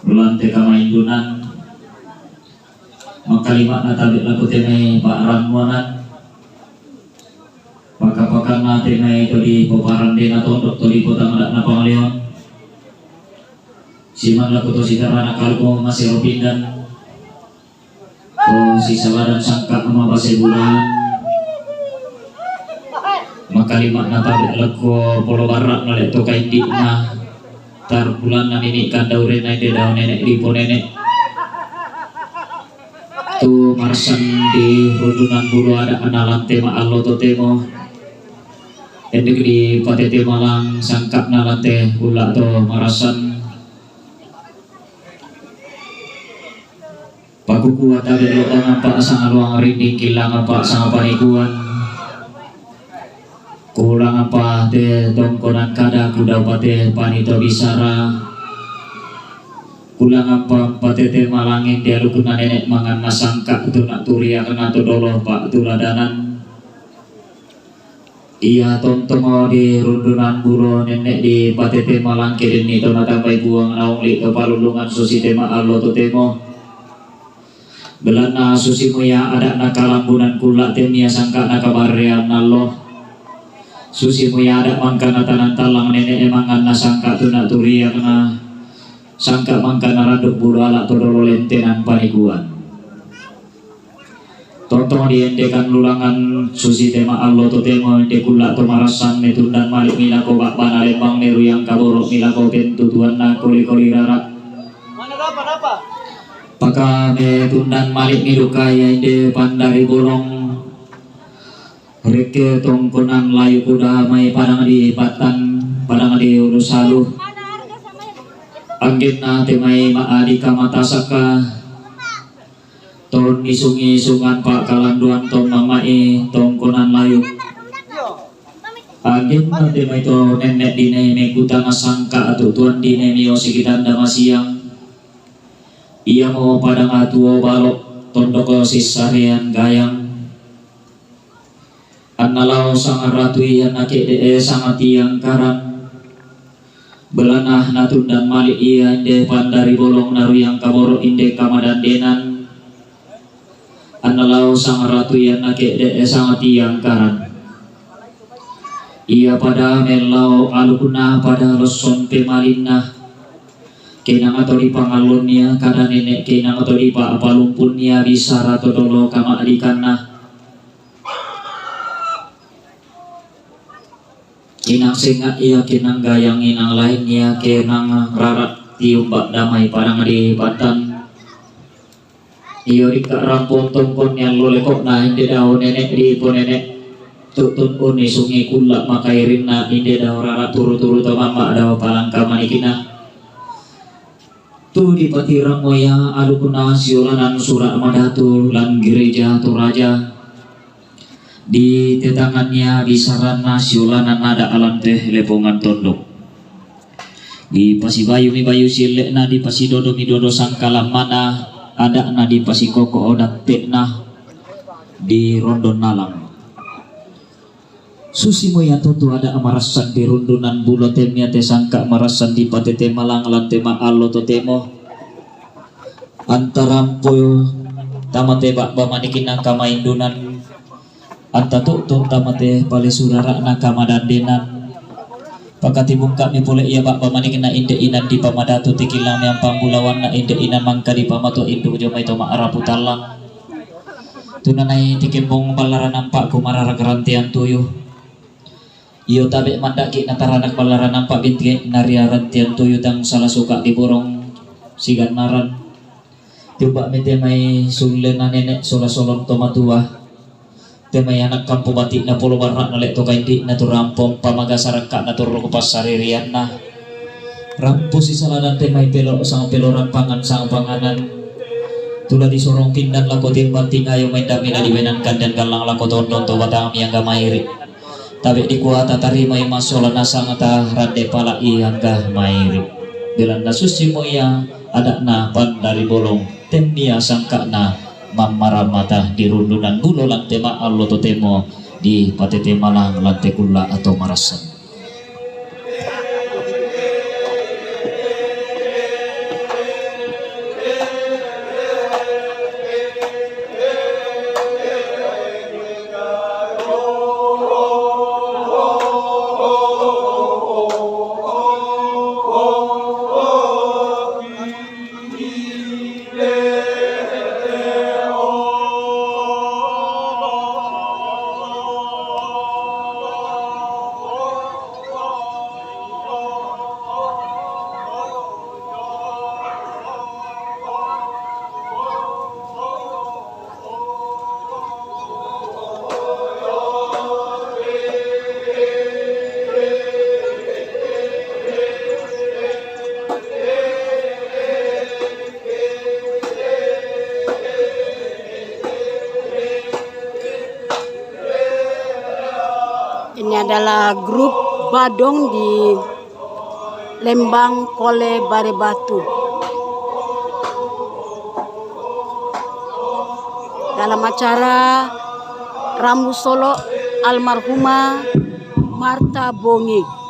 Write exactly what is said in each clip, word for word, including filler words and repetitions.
Lante kamaindunan, makalima'na tabe' lako te mai pa'rannuanan, paka-pakanna te mai to dipoparandena tondok to dipotama'na pangaleon, siman lako to sitarana kaluko masero pindan, to sisaladan sangka' mapasebulahan, makalima'na tabe' lako polo barra'na le' to kaindi'na, tarbulanna nini' kandaurenna inde dao nene' diponene'. Tu marassan di rundunan bulu ada'na lante ma'allo totemo. Endek dipatete malang sangka'na lante kulla' to marassan. Pakukua tabe' lobangan pa' sangaloang rinding, killangan pa' sangapanikuan. Kulangan pa te tongkonan kada, kudau pa te panito bisara. Kulangan pa patete malangin dialukunna nene' manganna sangka' tuna turiakna to dolo pa'tuladanan. Iya tontongo di rundunan bulu nene' dipatete malangke denni to natambai buang naung li' to palullungan susi te ma'allo totemo. Belanna susimu ia ada'na kalambunan kulla' te mia sangka'na kabarrean allo. Susimu ia ada' mangkana tanan tallang nene' manganna sangka' tuna turiakna, sangka' mangkana randuk bulu ala' to dolo lentenan panikuan. Tontong diendekan lulangan susi te ma'allo totemo ende kulla' to marassan, metundan mali' milako ba'bana lembang, meruyang kaboro' milako pentutuanna koli-koli rara'. Paka metundan mali' miduka ia inde pandari bolong. Rekke tongkonan layu kuda mai padang di Patan, padang di Ulu Salu. Anggenna te mai ma'adi kamatasaka. Ton isungi sungan pakalanduan ton mamai tongkonan layu. Anggenna te mai to nenne' dine mekutana sangka' atutuan dine mio sikitanda masiang. Iamo padang atuo balo' tondoko sissarean gayang. Anna lao sangaratu ia nake'de' sangatiangkaran. Belana natundan mali' ia inde pandari bolong naruyang kaboro' inde kamadandenan. Anna lao sangaratu ia nake'de' sangatiangkaran. Ia pada mellao alukna pada losson pemalinna. Keinang to dipangallonnia kada nene', keinang to dipa'palumpunnia bisara to dolo kama'dikanna. Inang senga' ia, keinang gayang, inang lain ia, keinang rara' tiumba' damai padang di Patan. Iyo rikka' rampong tongkon niallo leko'na inde dao nene' diponene'. Tu'tun unni sungi kulla' makairinna inde dao rara' turu-turu to mamma' dao palangka manikinna. Tu dipatirang moya alukna siolanan sura' madatu lan Gereja Toraja. Ditetangannia bisaranna siolanan ada' alante lepongan tondok. Dipasibayumi bayu sielle'na, dipasidodomi dodo sangkalammana, ada'na dipasikoko' o datte'na di rondon nalang. Susimo iato tu ada' marassan di rundunan bulo temmiate sangka' marassan dipatete malang lan te ma'allo totemo. Antarampo tamate ba'ba manikinna kamaindunan, antatu'tu tamate palesu rara'na kamadandenan. Pakatibungka'mi pole ia ba'ba manikinna inde inan dipamadatu, tikillang meampang bulawanna inde inan mangka dipamatua induk jomai to ma'rapu tallang. Tunanai tikembong ballara nampa' kumararak rantean tuyu. Iyo tabe' mandaki' nataranak ballara nampa' binti nariaran tian tuyu tang sala suka' diborong sigannaran. Tiuba' mete mai sullena nene' sola-solon tomatua. Te mai anak kampo bati'na polo barra'na le' to kaindi'na tu rampong pamagasarakka' na turru' passaririanna. Rampusi saladan te mai pelo' sangpelo' rampangan sangpanganan. Tula disorong pindan lako timban tingayo mai damina diwenang kandian gallang lako tondon to batang miangga mairi'. Tabe' dikua tatarimai massola nasang ta rande pala'i angga mairi'. Belanna sussimo ia ada'na pandari bolong, tennia sangka'na mammaramata di rundunan bulo lan te ma'allo totemo dipatete malang lan te kulla' atau marassan. Ini adalah grup Badong di Lembang Kole Barebatu. Dalam acara Rambu Solo almarhumah Martha Bongi.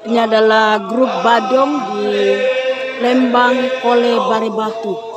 Ini adalah grup Badong di Lembang Kole Barebatu.